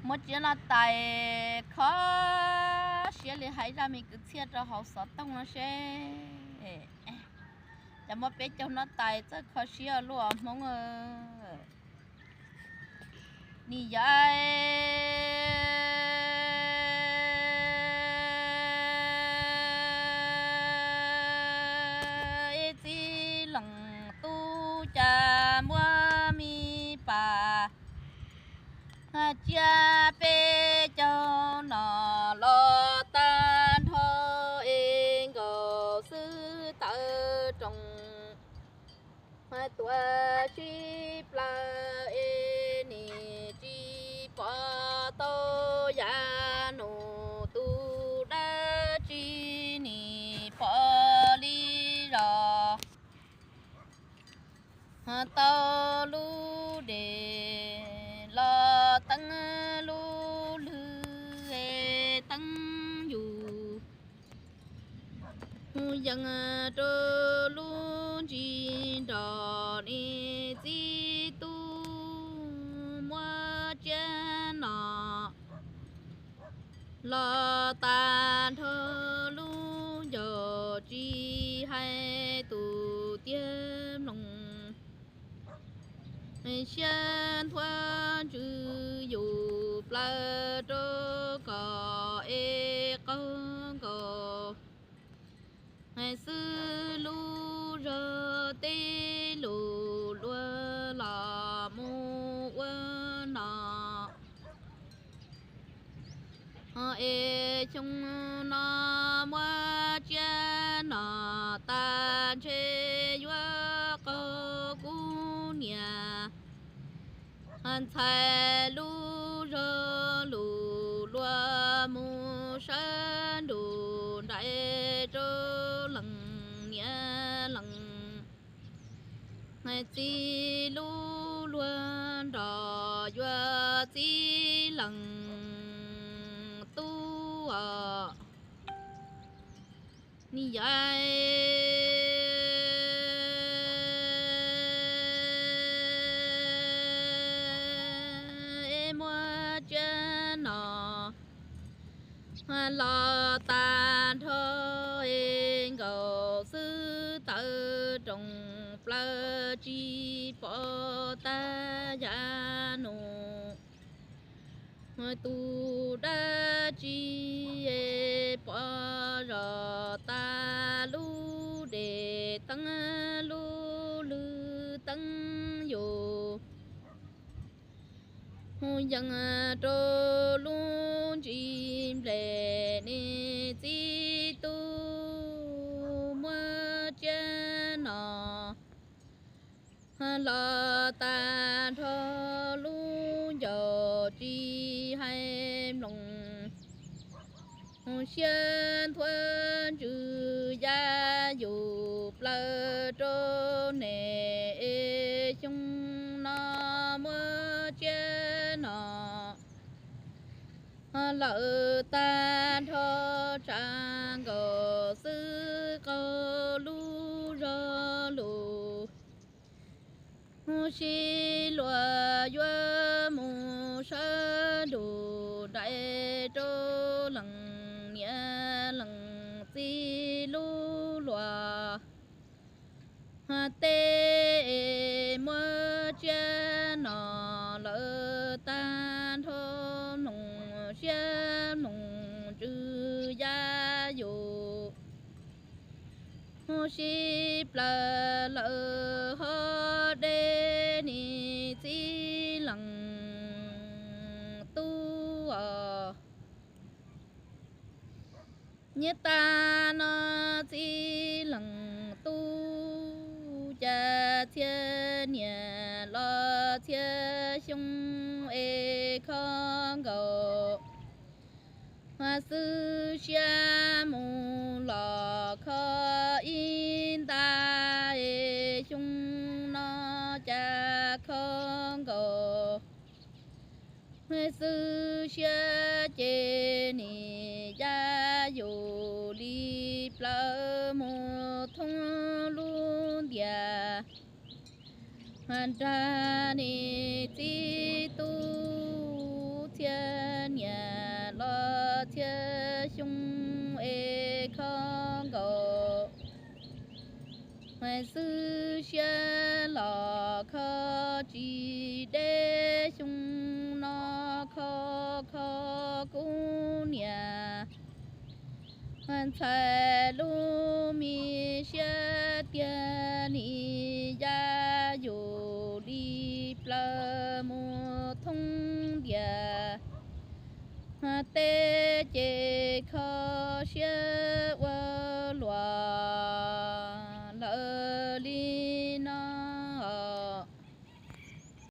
Muab tsiab no tais kho siab li hais zaj me kwv txhiaj rau hauv xov tooj no seb. Cov muab peb caug no tais txawj kho siab luaj Hmoob. Nim yog txiv leej tub cas muab me pas tsiab peb caug no los tag nrho es nkaus xwb tawv roos tuaj sib plaws es nim tsis pom tau yav nus tus dab tsi nim pom li zos tau lub dej los teeb lub lwg es teeb yus hu yees rau lub ntsis nrog nim txiv tub muab tsiab no los tag nrho lub ncauj tsis hais tus tiag mloog siab nthuav ntsws yus plaws rau kom es qaug nkaus xwb lub zog tej lus luag los mus ua no es xyoo no muab tsiab no tas ntshe yuav qaug kuv niam ntxhais lub zog lus luag mus sawv nrus nraim rau leej niam leej txiv lub luag nrog yuav txiv leej tub os. Nim yog es muab tsiab no los tag nrho es nkaus xwb tawv roos plaws tsis pom tag yav nus tus dab tsi es pom zos tas lub dej teeb lub lwg teeb yus hu yees rau lub ntsis nplej nim txiv tub muab tsiab no los tag nrho lub ncauj tsis hais mloog siab nthuav ntsws ya yus plaws rau nim es xyoo no muab tsiab no lawm tag nrho tsa nkaus xwb qaug lub zog lus sib luag yuav mus sawv nrus nraim rau leej niam leej txiv lub luag tej muab tsiab no lawm tag nrho mloog siab mloog ntsws ya yus sib plaws lawm hov dej nim txiv leej tub os. Nyiaj tag no txiv leej tub cas txhia niam los txhia xyoo es kho nkaus xwb siab mus los kho ib nta es xyoo no cas kho nkaus xwb siab ces nim ya yus li plaws mus thoob lub ntiaj nrag nim txiv tub txhia xwb siab los kho tsis deb, xyoo no kho kho kuv niam ntxhais lub me siab tiag, nim ya yus li plaws mus thoob ntiaj teb ces kho siab ua